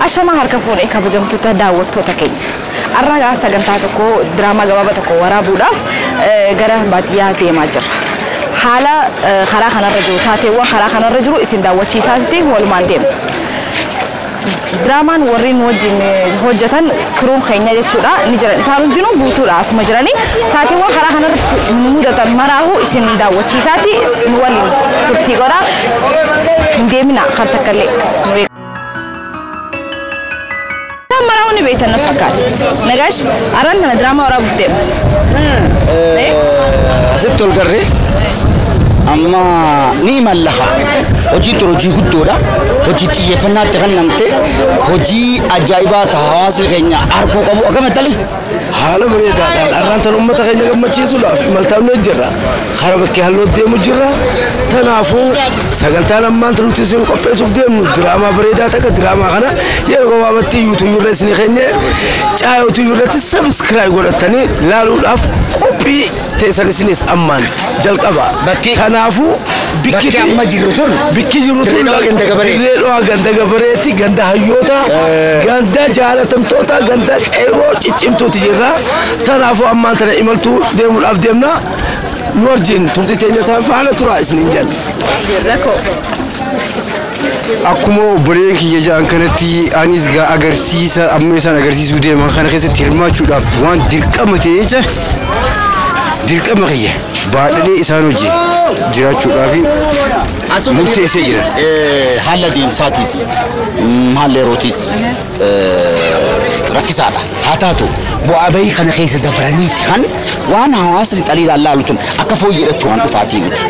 Ashamaa harka fuudhee kabajamtoota daawwattoota keenya. Har'a sagantaa tokko diraamaa gabaabaa tokko waraabuudhaaf gara baadiyyaa deemaa jirra. Haala karaa kanarra jiru taateewwan karaa kanarra jiru isin daawwachiisaati walumaan deemna. Diraamaan warri nu wajjin hojjetan kiruun keenya jechuudha ni jiran isaan hundinuu guutuudha asuma jiranii taateewwan karaa kanarratti nu mudatan maraahu isin daawwachiisaati nu waliin turtii godhaa hin deemina kan takka illee nu eega. Maraa'uu ni beektan na fakkaata. Nagaash araan tana diraamaa waraabuuf deema. Asitti ol garree amma ni imallaha. Hojiin tun hojii guddoodha. Hojii xiyyeeffannaatti kan namte hojii ajaa'ibaa ta'a hawaasni keenya arguu qabu akkamitti ali? Haala bareedaadhaan arraan tan uummata keenya gammachiisuudhaaf imaltaamne jirra. Karaa bakkee halluu deemu jirra. Kanaafuu sagantaan ammaan tan nuti isin qopheessuuf deemnu diraamaa bareedaa takka diraamaa kana yeroo gabaabatti yuutuubii irra isin keenya caa yuutuubii irratti sabiskiraayib godhatanii laaluudhaaf qophii teessan isinis ammaan jalqaba. Kanaafuu Bakki amma jirru tun bikki jirru tun Dirree Dhawaa ganda gabareeti. Dirree Dhawaa ganda gabareeti, ganda hayyoota, ganda jaalatamtoota, ganda qeerroo ciccimtuuti jirra. Kanaafuu ammaan tana imaltuu deemuudhaaf deemna. Nu wajjin turtii teenya ta'an faana turaa isiniin jenna. Zakoo. Akkuma obboleen kiyya ja'an kanatti anis gaa agarsiisa amma isaan agarsiisuu deeman kana keessatti hirmaachuudhaaf waan dirqama ta'e jecha dirqama kiyya baadhadhee isaan wajjin jiraachuudhaaf murteessee jira. Haala deemsaatis haala yerootis rakkisaadha. Haa taatu bu'aa bahii kana keessa dabraniitti kan waan hawaasni xaliilaan laalu tun akka fooyyedhattu waan dhufaatii miti.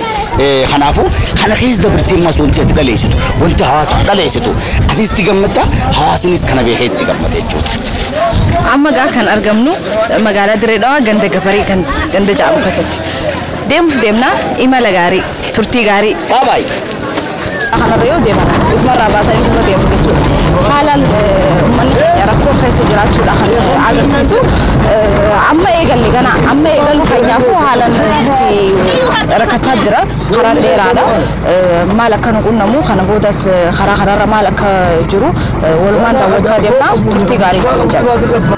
Kanaafuu kana keessa dabartee ammas wanti ati dhaleessitu wanti hawaasa dhaleessitu atis itti gammadda hawaasnis kana beekee itti gammada jechuudha. Amma gaa kan argamnu magaalaa Dirree Dhawaa ganda gabaree ganda jedhamu keessatti. Deemuuf deemnaa imala gaarii turtii gaarii. Baabaay. Kanarra yoo deeman ofumarraa baasanii dura deemu jechuudha. Haalaan uummanni keenya rakkoo keessa jiraachuudha kan agarsiisu. Amma eegalle gana amma eegalu keenyaafuu haalaan nuti rakkachaa jira. Karaan dheeraadha. Maal akka nu qunnamu kana boodas karaa kanarra maal akka jiru walumaan daawwachaa deemna turtii gaarii isin jedha.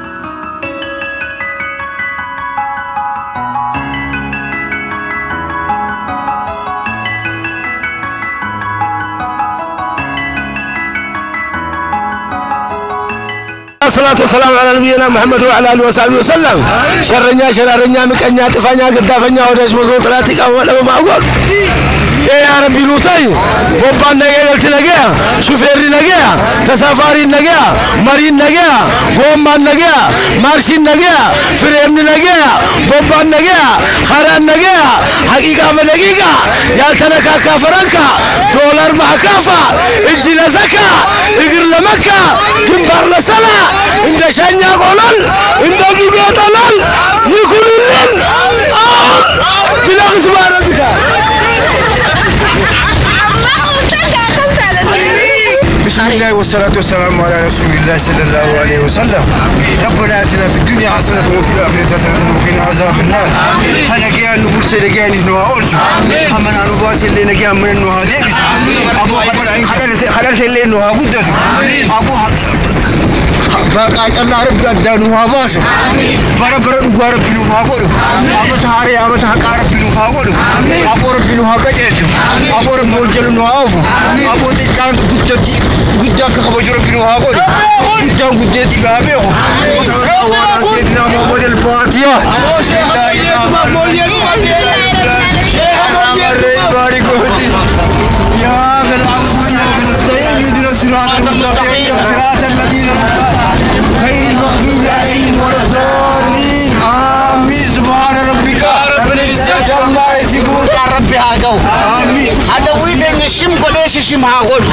الصلاة والسلام على نبينا محمد وعلى آله وصحبه وسلم. شرنيا شرارنيا مكنيا طفانيا قدافنيا ودش مزول طلاتي قوم ما أقول. يا ربي لوتاي بوبان نجا قلت نجا شوفيري نجا تسافاري نجا مرين نجا قومان نجا مارشين نجا فريم نجا بوبان نجا خران نجا حقيقة من حقيقة يا تنكا كافرنكا دولار محكافة انجيل زكا اجر لمكة جنبار لسلا عند شنيا قولل عند جيبي طلال يكون الليل بلا غزوة ربك. بسم الله والصلاة والسلام على رسول الله صلى الله عليه وسلم. ربنا آتنا في الدنيا حسنة وفي الآخرة حسنة وقنا عذاب النار. خلقيا نقول سلقيا نزنوا أرجو. حمنا نباس اللي نجيا من النها ديبس. أبو خلال اللي نها قدر. أبو بقى الله رب قدانوها باسو. برا برا رب نوها قولو. أبو تهاري أبو تحقا رب نوها قولو. أبو رب نوها قجلتو. أبو رب مولجل نوها أوفو. أبو تكان قدتي قدك خبز رب نوها قولو. قدام قدتي بابيو. وصلى الله على سيدنا محمد الفاتحة. لا إله يا غلام صراط المستقيم صراط الذين غير المغضوب عليهم ولا الضالين آمين. سبحان ربك رب العزة عما يصفون. يا ربي هاجو آمين. هذا ولد الشم قديش الشم هاقول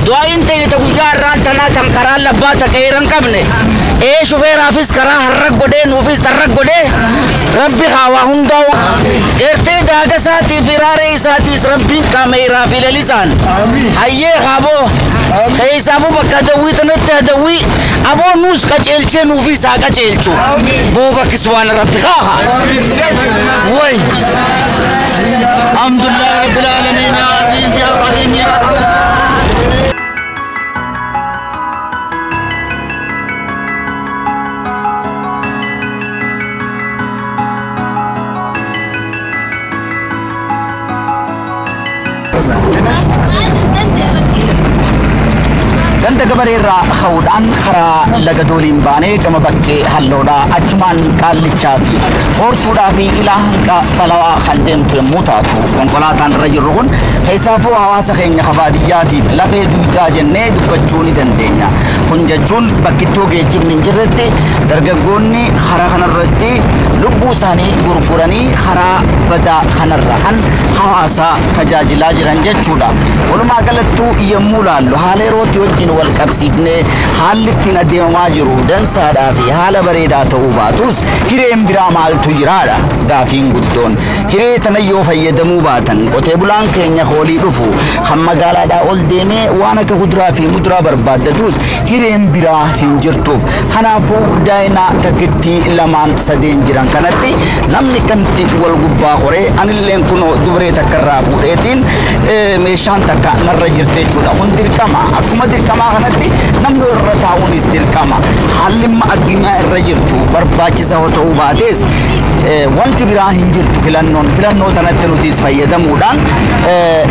دعاء انت يتوجع ران تنا تنكران لبا تكيرن كبني ايه شوفير حافظ كرا هرق قدي نوفيس ترق قدي ربي خواهم دو ارتي داغ ساتي فراري ساتي ربي كاميرا في لسان هيا خابو خيسابو بكا دوي تنت دوي ابو نوس كچلچه نوفيس هاكا چلچو بوبا كسوان ربي خاها وي الحمد لله رب العالمين يا عزيز يا رحيم يا Ganda gabareerraa ka'uudhaan karaa laga dooliin baanee gama bakkee halloodhaa achumaan qaallichaa fi hortuudhaa fi ilaa hanqa balawaa kan deemtu yommuu taatu konkolaataan irra jirru kun keessaafuu hawaasa keenya baadiyyaatiif lafee dugdaa jennee dubbachuu ni dandeenya. Kun jechuun bakkittuu geejjibni hin jirretti dargaggoonni karaa kanarratti lubbuu isaanii gurguranii karaa badaa kanarra kan hawaasa tajaajilaa jiran jechuudha. Walumaa galattuu yommuu laallu haala yerootti wajjin wal qabsiifnee haalli ittiin adeemamaa jiru dansaadhaa fi haala bareedaa ta'uu baatus hireen biraa maaltu jiraadha gaafiin guddoon. Hiree tana yoo fayyadamuu baatan qotee bulaan keenya hoolii dhufu kan magaalaadhaa ol deemee waan akka kuduraa fi muduraa barbaaddatus hireen biraa hin jirtuuf. Kanaafuu daa'ina takkitti lamaan sadeen jiran kanatti namni kanatti wal gubbaa horee anilleen kunoo dubaree takka irraa fuudheetiin meeshaan takka narra jirte jechuudha. Kun dirqama. Akkuma dirqamaa kanatti namni irra taa'uunis dirqama. Haalli amma addunyaa irra jirtu barbaachisa haa ta'uu baates wanti biraa hin jirtu filannoon filannoo tanatti nutis fayyadamuudhaan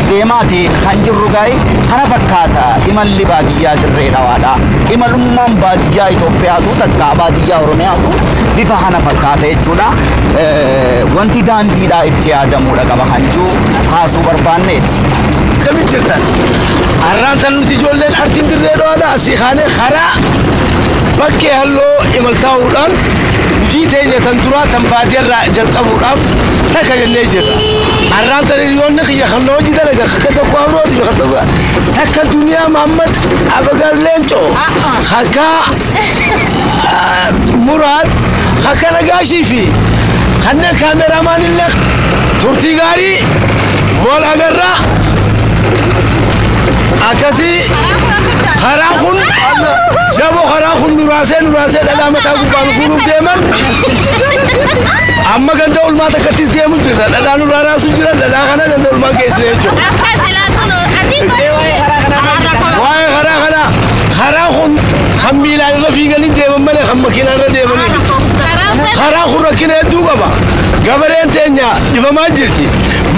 deemaati kan jirru gaa'e kana fakkaata imalli baadiyyaa dirree dhawaadha. Imalummaan baadiyyaa Itoophiyaatu takka baadiyyaa Oromiyaatu bifa kana fakkaata jechuudha. Wanti daandiidhaa itti yaadamuudha qaba kan jiru kaasuu barbaanneeti. Akkamiin jirtan? Har'aan tan nuti ijoolleen artiin dirree dhawaadha asii kaanee karaa bakkee halloo imaltaa'uudhaan hojii teenya tan duraa tan baadiyyaarraa jalqabuudhaaf takka jennee jirra. Har'aan tan hiriyoonni kiyya kan na hojii dalaga akka tokko abrooti fi takka Duniyaa Mahammad Abagar Leencoo akka Muraad akka Nagaashii fi kanneen kaameramaan illee turtii gaarii wal agarraa akkasii karaan kun jaboo karaan kun nuraasee nuraasee dhadhaa mataa gubbaa nu fuudhuuf deeman amma ganda olmaa takkattis deemu jirra dhadhaa nurraa raasu jira dhadhaa kana ganda olmaa geessine jechuudha. Waa'ee karaa kanaa karaan kun kan miilaan irra fiiganii deeman malee kan makiinaa irra deemanii miti. Karaan kun rakkina hedduu qaba. Gabareen teenya dhibamaa jirti.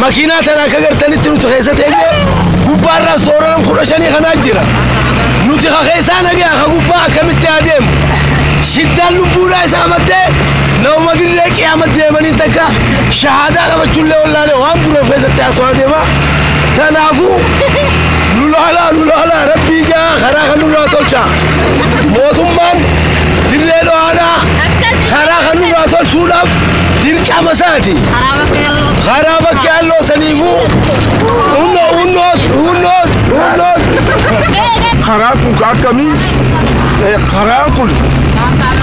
Makiinaa tana akka gartanitti nuti keessa teenye gubbaarraas toora 15 kanaa jira. Nuti ka keessaa nagaya ka gubbaa akkamitti adeemu. Shiddaan lubbuudhaa isa amattee nama dirree qiyaama deemanii takka shahaadaa qabachuullee wallaalee waan biroo keessatti haasawaa deema. Kanaafuu lulaalaa lulaalaa rabbii jaa karaa kan nurraa tolcha. Mootummaan dirree dho'aadhaa karaa kan nurraa tolchuudhaaf dirqama isaati. Karaa bakkee halloo saniifuu hunnoo hunnoot hunnoot hunnoot. Karaan kun akkamii karaan kun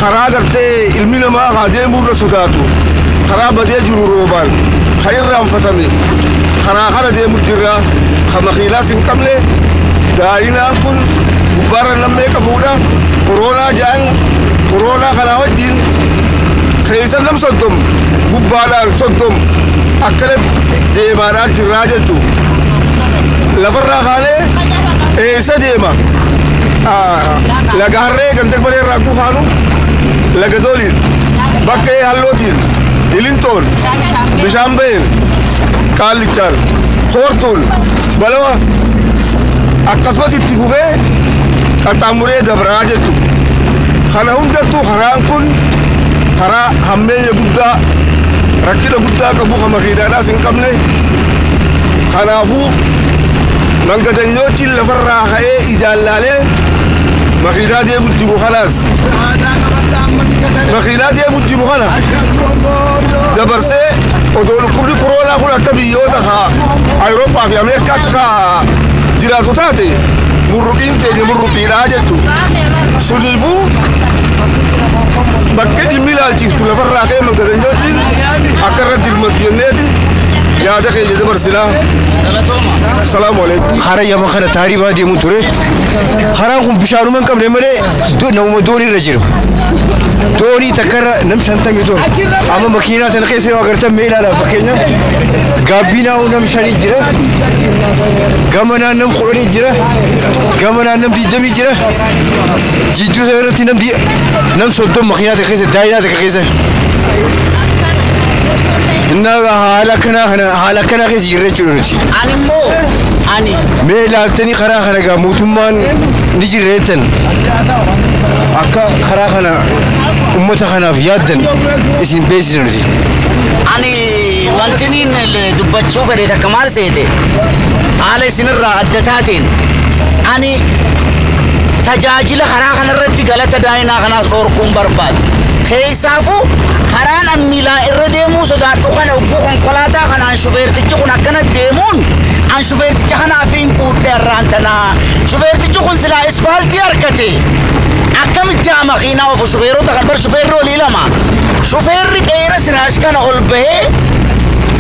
karaa gartee ilmi namaa haa deemuu irra sodaatu karaa badee jiru roobaan ka irraanfatame karaa kana deemu jirra ka makiinaas hin qabne daa'inaan kun gubbaarra nammee qabuudha koroonaa ja'an koroonaa kanaa wajjin keessa nam 30 gubbaadhaan 30 akkana deemaadhaan jirraa jettu lafarraa kaanee eessa deema laga harree ganda baree irraa gufaanu laga dooliin bakkee hallootiin ilintoon bishaan ba'een qaallichaan hoortuun balawa akkasumatti itti fufee qaxxaamuree dabraa jettu kana hundattuu karaan kun karaa hammeenya guddaa rakkina guddaa qabu kan makiinaadhaas hin qabne kanaafuu mangadanyoochin lafarraa ka'ee ijaan laalee makiinaa deemu jiru kanaas makiinaa deemu jiru kana dabarsee odoo dhukkubni koroonaa kun akka biyyoota kaa Awurooppaa fi Ameerikaatti kaa jiraatu taate murruqiin teenya murruqiidhaa jettu suniifuu bakkee dhimmi ilaalchiftu lafarraa ka'ee mangadanyoochin akka irra dirmatu jenneeti yaada keenya dabarsinaa. Salaamu alaikum. Karaa yama kana taaribaa deemu ture. Karaan kun bishaanuma hin qabne malee namuma doonii irra jiru. Doonii takkarra nam 57. Amma makiinaa tana keessa yoo agartan mee ilaalaa fakkeenyaaf gaabbiinaa nam 5 jira. Gamanaan nam 10 jira. Gamanaan nam 20 jira. Jidduu sana irratti nam 30 makiinaa takka keessa daayinaa takka keessa. Inna haala akkanaa kana haala akkanaa keessa jirra jechuudha nuti. Ani immoo ani Mee ilaaltanii karaa kana gaa mootummaan ni jirreettan akka karaa kana uummata kanaaf yaaddan isin beeksisna nuti. Ani wanti niin dubbachuu fedhe takka maal seete haala isinirraa adda taateen ani tajaajila karaa kanarratti galata daa'inaa kanaas dhorkuun barbaadu. Keessaafuu karaan an miilaan irra deemuu sodaadhu kana ogguu konkolaataa kanaan shufeertichi kun akkana deemuun an shufeerticha kanaaf hin quudhe irraan tanaa. Shufeertichi kun silaa ispaaltii harkate akkamitti haa makiinaa ofu shufeerota kan bar shufeerri olii lama. Shufeerri qeera siraash kana ol bahee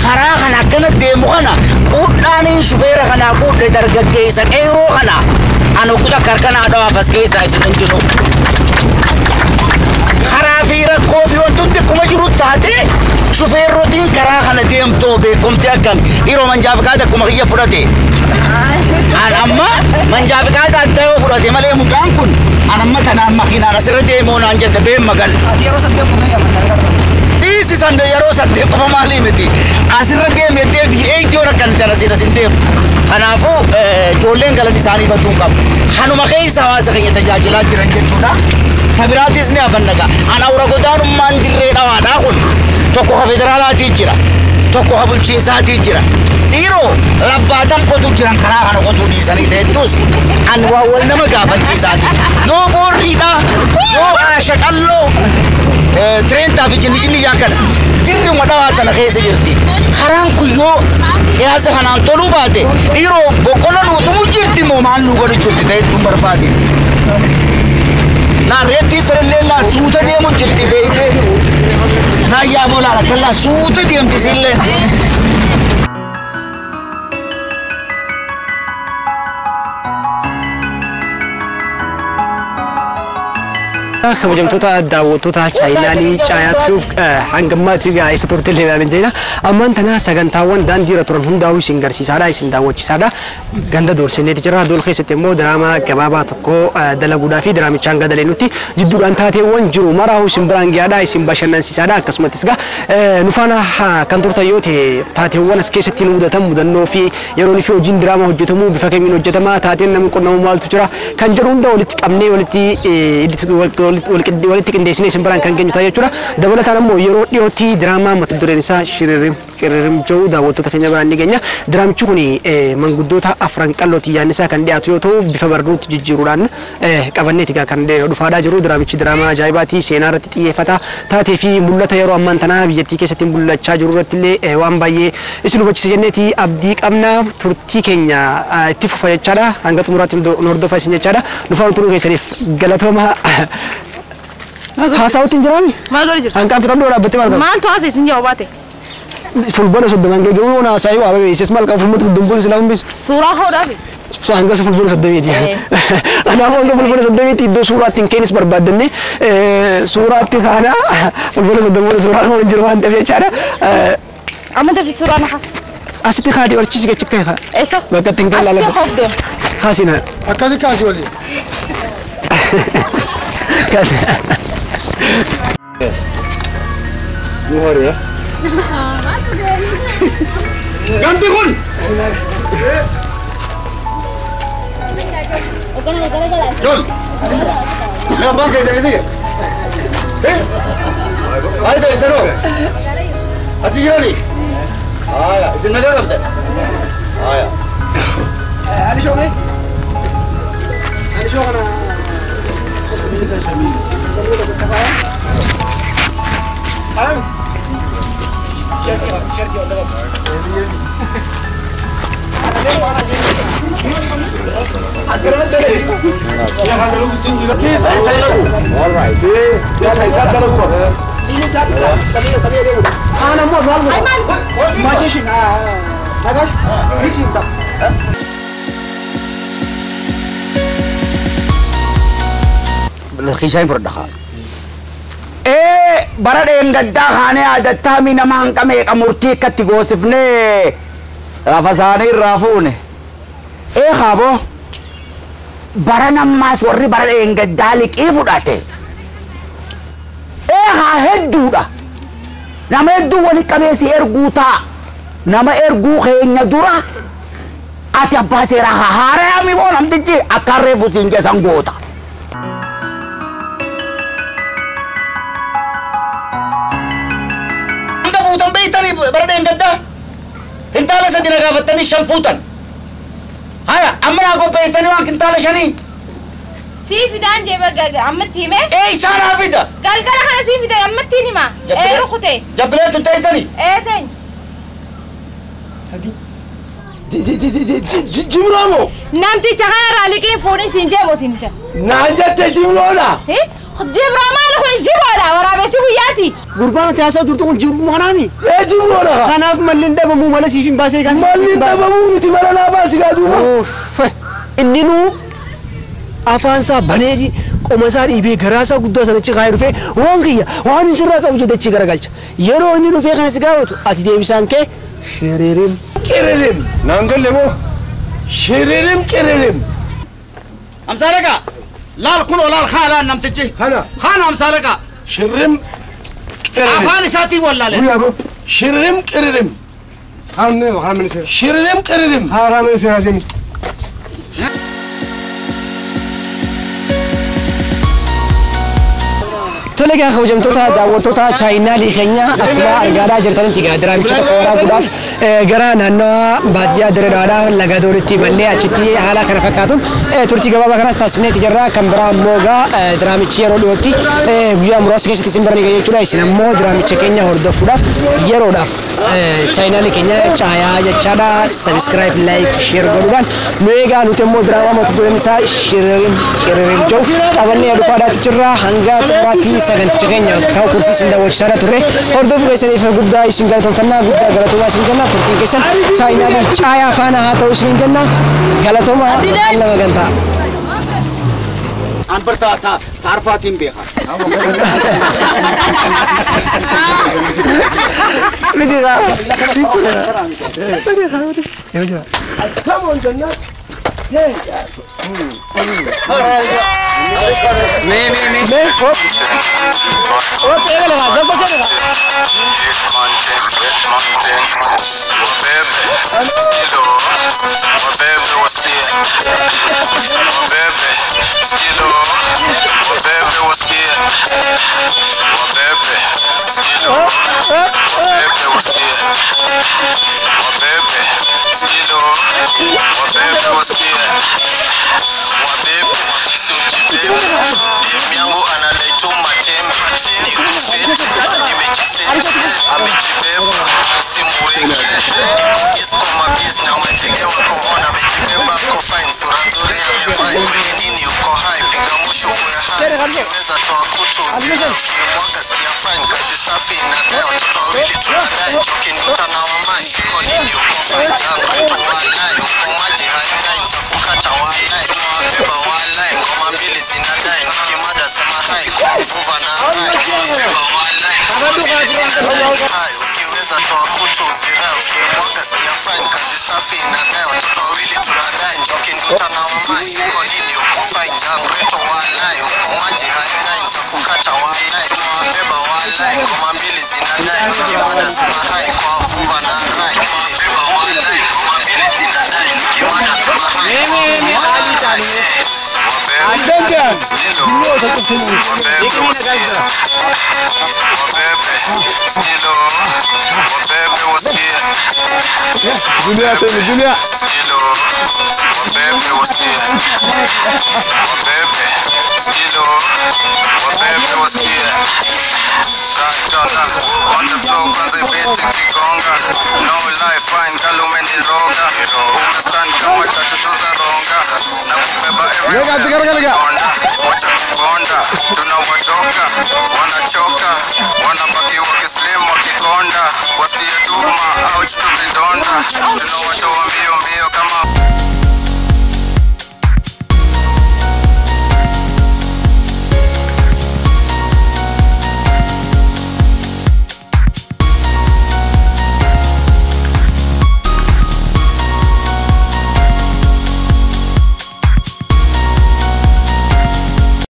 karaa kana akkana deemu kana quudhaaniin shufeera kanaa quudhe dargaggeessa qeeroo kana an ogguu takka harka dhawaaf as keessaa isin hin jiru. Karaa fi rakkoo fi wantoonni akkuma jiru taate shufeerrotiin karaa kana deemtoo beekumti akkami yeroo manjaafiqaata akkuma kiyya fudhate. An amma manjaafiqaata adda yoo fudhate malee mucaan kun an amma tanaan makiinaan asirra deemoo naan jette been magan. Dhiisi san yeroo saddeet qofa maalii miti asirra deemi jettee fi eeyyoon akkan itti asiin asin deemu. Kanaafuu ijoolleen galan isaanii baduu hin qabu. Kanuma keessa hawaasa keenya tajaajilaa jiran jechuudha. Kabiraatis ni hafan nagaa. An awra godaanummaan dirree dhawaadhaa kun tokko ka federaalaatii jira tokko ka bulchiinsaatii jira. Dhiiroo labbaatam qotuu jiran karaa kana qotuu dhiisanii ta'ettus an waa wal nama gaafachiisaati. Yoo boorriidha yoo shaqalloo tireentaa fi jinni jinni yaakkana dirruma dhawaa tana keessa jirti. Karaan kun yoo qiyaasa kanaan toluu baate dhiiroo boqqolloo nuutumu jirti moo maal nu godhu jirti ta'ettuun barbaade. Laa reettii sirrillee laa suuta deemu jirti fe'itee. Raayyaa boolaa akka laa suuta deemti sillee. Kabajamtoota daawwattoota chaayinaalii caayaatuuf hangammaatti egaa isa turte illee ilaalan jenna. Ammaan tana sagantaawwan daandii irra turan hundaa'uu isin garsiisaadha, isin daawwachiisaadha. Ganda doorsineeti jira. Dool keessatti immoo diraamaa gabaabaa tokko dalaguudhaa fi diraamichaan hanga daleenutti jidduudhaan taateewwan jiru maraa'uu isin biraan gahaadha, isin bashannansiisaadha. Akkasumattis egaa nu faana kan turtan yoo ta'e taateewwan as keessatti nu mudatan mudannoo fi yeroon fi hojiin diraamaa hojjetamu bifa kamiin hojjetama taateen namni qunnamu maaltu jira kan jedhu hunda walitti qabnee walitti qindeessinee isin biraan kan geenyu ta'a jechuudha. Dabalataan immoo yeroo dhiyootti diraamaa mata dureen isaa shiririm qiririm jedhu daawwattoota keenya biraan ni geenya. Diraamichi kun manguddoota afran qallooti yaadni isaa kan dhiyaatu yoo ta'u bifa barruutti jijjiiruudhaan qabanneeti kan dhufaadhaa jiru. Diraamichi diraamaa ajaa'ibaati. Seenaa irratti xiyyeeffata. Taatee fi mul'ata yeroo ammaan tanaa biyyattii keessatti mul'achaa jiru irratti illee waan baay'ee isin hubachiisa jenneeti abdii qabna. Turtii keenya itti fufa jechaadha. Hanga xumuraatti nu hordofaa isin jechaadha. Nufaan turuu keessaniif galatooma. Haasawutti hin jiraami? Maal godhu jirtu? Hanqaan fitamdoo dhaabbattee maal qabdu? Maaltu haasa isin jawaa baate? Fulbana soddomaan geeggabuu waan haasa'ee waa beeksises maal qabu fulbana soddomboon silaa humbisu? Suuraa hodhaafi. Hanga fulbana soddomiiti. Kanaafuu hanga fulbana soddomiitti iddoo suuraatti hin keenis barbaaddanne suuraatti saana fulbana soddomboon suuraa kan hin jiru waan ta'eef jechaadha. Amma tafi suuraa na haasa. Asitti kaadhi barchiisi gachikka efa. Eessa? Bakka ittiin kan Asitti laalladhu. hoof deema. Kaasina. Akkasi kaasi waliin. Nu horee. Gamti kun Jol. Mee abbaan keessan isa jira? Maal ta'e isin hoo? Achi jirani? Haaya, isin nagaa qabdan? Haaya. Ali shoomee? Ali shoo kana. Kishaan fudhadha. Bara dheengaddaa kaanee aadattaa mi nama hanqamee qamurtii akkatti goosifnee lafa isaanii irraa fuune. Kaaboo bara nammaas warri bara dheengaddaa liqii fudhate. Haa hedduudha. Nama hedduu wali qabeessi erguu ta'a. Nama erguu keenya dura Ati abbaa seeraa haaraa mi boo namtichi akka reefu siin jeesan goota. Hanga fuutan beektanii bara dheengaddaa kintaala sadi na gaafattanii 5 fuutan. Haya amma naa qopheessitanii waan kintaala 5. Sii fidaan jee ammatti hime. Ee isaan haa fida. Galgala kana sii fida ammatti hima. Ee rukute. Jabbilee tun teessanii. Ee teenya. 3. Jibromo. Namticha kanarraa liqiin fuudhin siin jeemo siin jee. Naan jette jibroodha. Jibro maal kun jiboodha waraabessi guyyaati. Gurbaan ati haasa'u turtu kun jiru kanaami. Ee jibroodha. Kanaaf malli hin dhabamuu mala siif hin baasee kan Malli hin dhabamuu miti mala naa baasi gaa duuba. Inni nuu afaan isaa baneeji qoma isaa dhiibee garaa isaa guddaa sanachi kaayee dhufee waan kiyya waan hin sirraa qabu jedhee achi garagalcha. Yeroo inni dhufee kana si gaafatu ati deebisaan kee shiririm. Qiririm. Naan galle moo? Shiririm qiririm. Amsaalaqa. Laal kun olaal haalaan namtichi. Kana. Kana amsaalaqa. Shiririm qiririm. Afaan isaatiin wallaale. Shiririm qiririm. Shiririm qiririm. Tole egaa kabajamtoota daawwattoota chaayinaalii keenya akkuma argaa jirtanitti egaa diraamicha tokko waraabuudhaaf gara naannawa baadiyyaa Dirree Dawaadhaa laga Dooritti mallee achitti haala kana fakkaatuun turtii gabaabaa kanas taasifneeti jirra. Kan biraa immoo egaa diraamichi yeroo dhiyootti guyyaa muraasa keessatti isin bira ni ga'a jechuudha. Isin ammoo diraamicha keenya hordofuudhaaf yeroodhaaf chaayinaalii keenya caayaa jechaadha. Sabiskiraayib, laayik, sheer godhuudhaan nu eegaa. Nuti immoo diraamaa mata dureen isaa shiririm qiririm jedhu qabannee dhufaadhaatti jirra. Hanga xumuraatti saganticha keenya ta'u kurfii isin daawwachiisaa turre hordofuu keessaniif guddaa isin galatoomfannaa guddaa galatoomaa isin jenna. Turtiin keessan chaayinaalii caayaa faana haa ta'u isin jenna. Galatoomaa lama gantaa. An bartaa taarfaatiin beeka. Miti gaa. Come on Jannat. Me. Hop. Hop, eegale gaa, zabba sana gaa. Yangu anadai matembe nikufete nimejiseti amejibeba simuweke niko disco mabis na majege wako on amejibeba ako fine sura nzuri amevai kwenye nini uko high piga mushu uwe high ukiweza toa kutu uzira ukimwaga sikia fine kazi safi inadai watoto wawili tunadai choki nduta na wamai iko nini uko fine jangu walai uko maji haidai nitakukata walai tumewabeba walai ngoma mbili zinadai nikimada sema hai kwa mvuva na hai tumewabeba walai ngoma mbili zinadai hai ukiweza toa kutu uzira ukimwaga sikia fine kazi safi inadai watoto wawili tunadai njoki nduta na wamai iko nini uko fine jangu walai uko maji haidai nitakukata walai tumewabeba walai ngoma mbili zinadai nikimada sema hai kwa mvuva na hai tumewabeba walai ngoma mbili zinadai nikimada sema hai kwa mvuva na hai. Dunia sasa dunia. On the floor kwanza ibeti kigonga no life fine girl umeniroga umestand kama tatu za ronga na kubeba everywhere wacha kubonda.